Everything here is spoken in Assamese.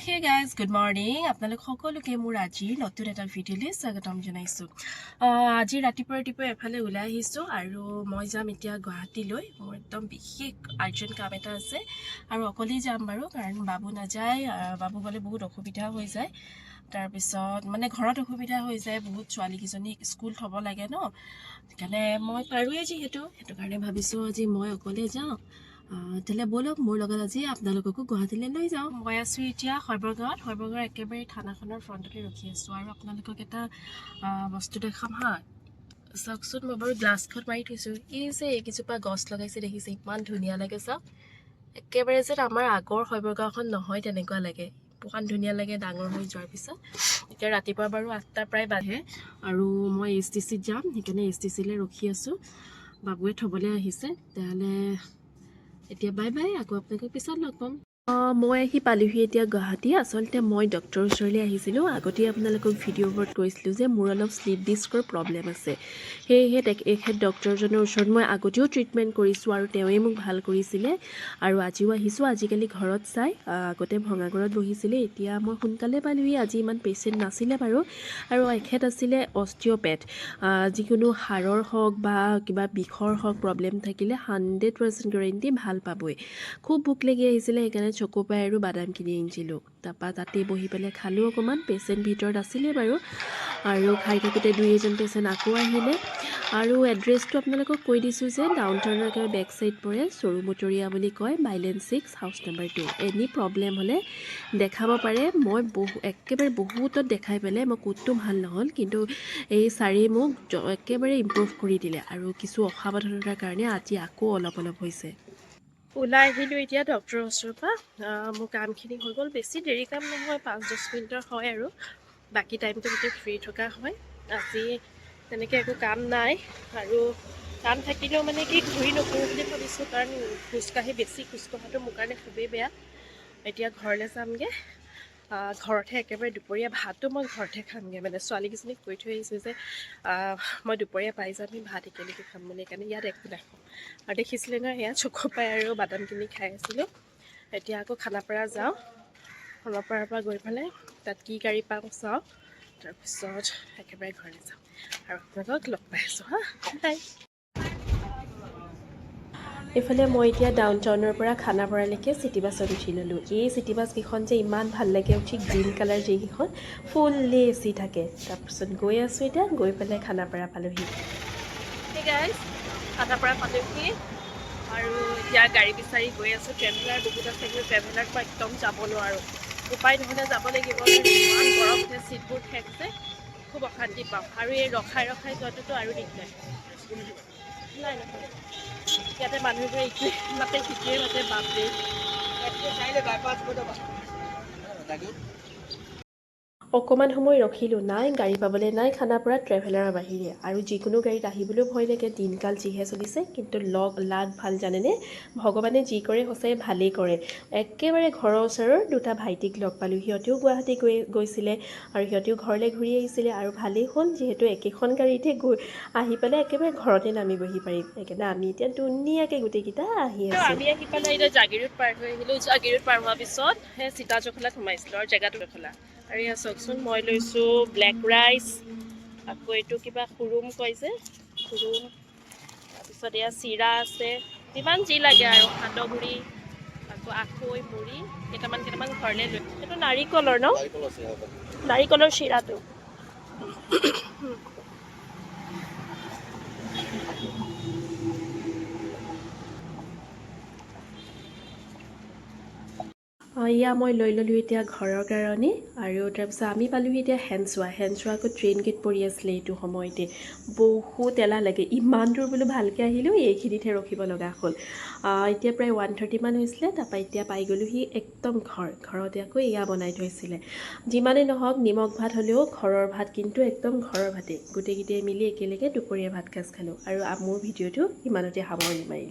Hey guys, good morning. আপোনালোক সকলোকে মোৰ আজিৰ নতুন এটা ভিডিঅ'লৈ স্বাগতম জনাইছোঁ। আজি ৰাতিপুৱা ৰাতিপুৱা এফালে ওলাই আহিছোঁ আৰু মই যাম এতিয়া গুৱাহাটীলৈ। মোৰ একদম বিশেষ আৰ্জেণ্ট কাম এটা আছে আৰু অকলেই যাম বাৰু, কাৰণ বাবু নাযায়। বাবু গ'লে বহুত অসুবিধা হৈ যায়। তাৰপিছত মানে ঘৰত অসুবিধা হৈ যায় বহুত, ছোৱালীকেইজনীক স্কুল থ'ব লাগে ন। সেইকাৰণে মই পাৰোঁৱেই যিহেতু, সেইটো কাৰণে ভাবিছোঁ আজি মই অকলে যাওঁ। তেতিয়াহ'লে ব'লক মোৰ লগত, আজি আপোনালোককো গুৱাহাটীলৈ লৈ যাওঁ। মই আছোঁ এতিয়া শৈবৰগাঁৱত। শৈবৰগাঁৱৰ একেবাৰে থানাখনৰ ফ্ৰণ্টতে ৰখি আছোঁ আৰু আপোনালোকক এটা বস্তু দেখাম। হা, চাওকচোন, মই বাৰু গ্লাছখন মাৰি থৈছোঁ। এই যে এইকেইজোপা গছ লগাইছে, দেখিছে? ইমান ধুনীয়া লাগে চাওক। একেবাৰে যেন আমাৰ আগৰ শৈবৰগাঁওখন নহয় তেনেকুৱা লাগে। ইমান ধুনীয়া লাগে ডাঙৰ হৈ যোৱাৰ পিছত। এতিয়া ৰাতিপুৱা বাৰু 8টা প্ৰায় বাজে আৰু মই এইচ টি চিত যাম, সেইকাৰণে এইচ টি চিলৈ ৰখি আছোঁ। বাবুৱে থ'বলৈ আহিছে। তেতিয়াহ'লে এতিয়া বাই বাই, আকৌ আপোনালোকক পিছত লগ পাম। মই আহি পালোহি এতিয়া গুৱাহাটী। আচলতে মই ডক্টৰৰ ওচৰলৈ আহিছিলোঁ। আগতেই আপোনালোকক ভিডিঅ'বোৰত কৈছিলোঁ যে মোৰ অলপ শ্লিপ ডিস্কৰ প্ৰব্লেম আছে। সেয়েহে এখেত ডক্টৰজনৰ ওচৰত মই আগতেও ট্ৰিটমেণ্ট কৰিছোঁ আৰু তেওঁৱেই মোক ভাল কৰিছিলে আৰু আজিও আহিছোঁ। আজিকালি ঘৰত চাই, আগতে ভঙাগড়ত বহিছিলে। এতিয়া মই সোনকালে পালোহি, আজি ইমান পেচেণ্ট নাছিলে বাৰু। আৰু এখেত আছিলে অষ্টিঅ'পেথ। যিকোনো হাড়ৰ হওক বা কিবা বিষৰ হওক প্ৰব্লেম থাকিলে 100% গেৰেণ্টি ভাল পাবই। খুব ভোক লাগি আহিছিলে, সেইকাৰণে চকোপাই আৰু বাদাম কিনি আনিছিলোঁ। তাৰপৰা তাতেই বহি পেলাই খালোঁ অকণমান। পেচেণ্ট ভিতৰত আছিলে বাৰু। আৰু খাই থাকোঁতে দুই এজন পেচেণ্ট আকৌ আহিলে। আৰু এড্ৰেছটো আপোনালোকক কৈ দিছোঁ যে ডাউন টাউনৰ একেবাৰে বেক চাইড পৰে, সৰুমটৰীয়া বুলি কয়, bylane 6, house number 2। Any problem হ'লে দেখাব পাৰে। মই বহু একেবাৰে বহুতত দেখাই পেলাই মই ক'তো ভাল নহ'ল, কিন্তু এই ছাৰেই মোক একেবাৰে ইম্প্ৰুভ কৰি দিলে। আৰু কিছু অসাৱধানতাৰ কাৰণে আজি আকৌ অলপ অলপ হৈছে। ওলাই আহিলোঁ এতিয়া ডক্টৰৰ ওচৰৰ পৰা। মোৰ কামখিনি হৈ গ'ল। বেছি দেৰি কাম নহয়, 5-10 মিনিটৰ হয় আৰু বাকী টাইমটো গোটেই ফ্ৰী থকা হয়। আজি তেনেকৈ একো কাম নাই আৰু কাম থাকিলেও মানে কি, ঘূৰি নুফুৰোঁ বুলি ভাবিছোঁ, কাৰণ খোজকাঢ়ি বেছি খোজকঢ়াটো মোৰ কাৰণে খুবেই বেয়া। এতিয়া ঘৰলৈ যামগৈ। ঘৰতহে একেবাৰে দুপৰীয়া ভাতো মই ঘৰতহে খামগৈ। মানে ছোৱালীকেইজনীক কৈ থৈ আহিছোঁ যে মই দুপৰীয়া পাই যাম, আমি ভাত একেলগে খাম বুলি। সেইকাৰণে ইয়াত একো নাখাওঁ। আৰু দেখিছিলে নহয়, সেয়া চকোপাই আৰু বাদামখিনি খাই আছিলোঁ। এতিয়া আকৌ খানাপাৰা যাওঁ। খানাপাৰাৰ পৰা গৈ পেলাই তাত কি গাড়ী পাওঁ চাওঁ, তাৰপিছত একেবাৰে ঘৰলৈ যাম আৰু আপোনালোকক লগ পাই আছোঁ। হা, বাই। এইফালে মই এতিয়া ডাউন টাউনৰ পৰা খানাপাৰালৈকে চিটি বাছত উঠি ল'লোঁ। এই চিটি বাছকেইখন যে ইমান ভাল লাগে উঠি, গ্ৰীণ কালাৰ যিকেইখন, ফুল্লি এ চি থাকে। তাৰপিছত গৈ আছোঁ এতিয়া, গৈ পেলাই খানাপাৰা পালোহি। গাইজ, খানাপাৰা পালোহি আৰু এতিয়া গাড়ী বিচাৰি গৈ আছোঁ। ট্ৰেভেলাৰ বহুত আছে, কিন্তু ট্ৰেভেলাৰত মই একদম যাব নোৱাৰোঁ। উপায় নহ'লে যাব লাগিব। ইমান গৰম উঠে, চিটবোৰ ঠেক যে, খুব অশান্তি পাওঁ। আৰু এই ৰখাই ৰখাই যোৱাটোতো আৰু দিগদাৰ। নাই, নহয়, ইয়াতে মানুহবোৰে ইটোৱে মাতে, সিটোৱে মাতে, বাপৰে। Thank অকণমান সময় ৰখিলোঁ, নাই গাড়ী পাবলৈ নাই খানাপাৰাত ট্ৰেভেলাৰৰ বাহিৰে। আৰু যিকোনো গাড়ীত আহিবলৈও ভয় লাগে, দিনকাল যিহে চলিছে। কিন্তু লগ লাগ ভাল জানেনে, ভগৱানে যি কৰে সঁচাই ভালেই কৰে। একেবাৰে ঘৰৰ ওচৰৰ দুটা ভাইটিক লগ পালোঁ। সিহঁতেও গুৱাহাটী গৈ গৈছিলে আৰু সিহঁতেও ঘৰলৈ ঘূৰি আহিছিলে। আৰু ভালেই হ'ল, যিহেতু একেখন গাড়ীতে গৈ আহি পেলাই একেবাৰে ঘৰতে নামিবহি পাৰিম। সেইকাৰণে আমি এতিয়া ধুনীয়াকৈ গোটেইকেইটা আহি আছোঁ। আমি আহি পেলাই এতিয়া জাগিৰোড পাৰ হৈ আহিলোঁ। জাগিৰোড পাৰ হোৱাৰ পিছত সেই চিতা জখলাত সোমাইছিলোঁ আৰু জেগাটো জখলা। আৰু এয়া চাওকচোন, মই লৈছোঁ ব্লেক ৰাইচ, আকৌ এইটো কিবা খুৰুম কয় যে, খুৰুম। তাৰপিছত এয়া চিৰা আছে, যিমান যি লাগে আৰু সান্দহগুড়ি, আকৌ আখৈ, মুড়ি কেইটামান কেইটামান ঘৰলৈ লৈ। এইটো নাৰিকলৰ ন, নাৰিকলৰ চিৰাটো। এয়া মই লৈ ল'লোঁ এতিয়া ঘৰৰ কাৰণে। আৰু তাৰপিছত আমি পালোহি এতিয়া শেনচোৱা। শেনচোৱা আকৌ ট্ৰেইন গেট পৰি আছিলে এইটো সময়তে। বহুত এলাহ লাগে, ইমান দূৰ বোলো ভালকৈ আহিলোঁ, এইখিনিতহে ৰখিব লগা হ'ল। এতিয়া প্ৰায় 1:30মান হৈছিলে। তাৰপৰা এতিয়া পাই গ'লোহি একদম ঘৰ। ঘৰতে আকৌ এয়া বনাই থৈছিলে। যিমানেই নহওক, নিমখ ভাত হ'লেও ঘৰৰ ভাত কিন্তু একদম ঘৰৰ ভাতেই। গোটেইকেইটাই মিলি একেলগে দুপৰীয়া ভাত সাজ খালোঁ আৰু মোৰ ভিডিঅ'টো ইমানতে সামৰণি মাৰিলোঁ।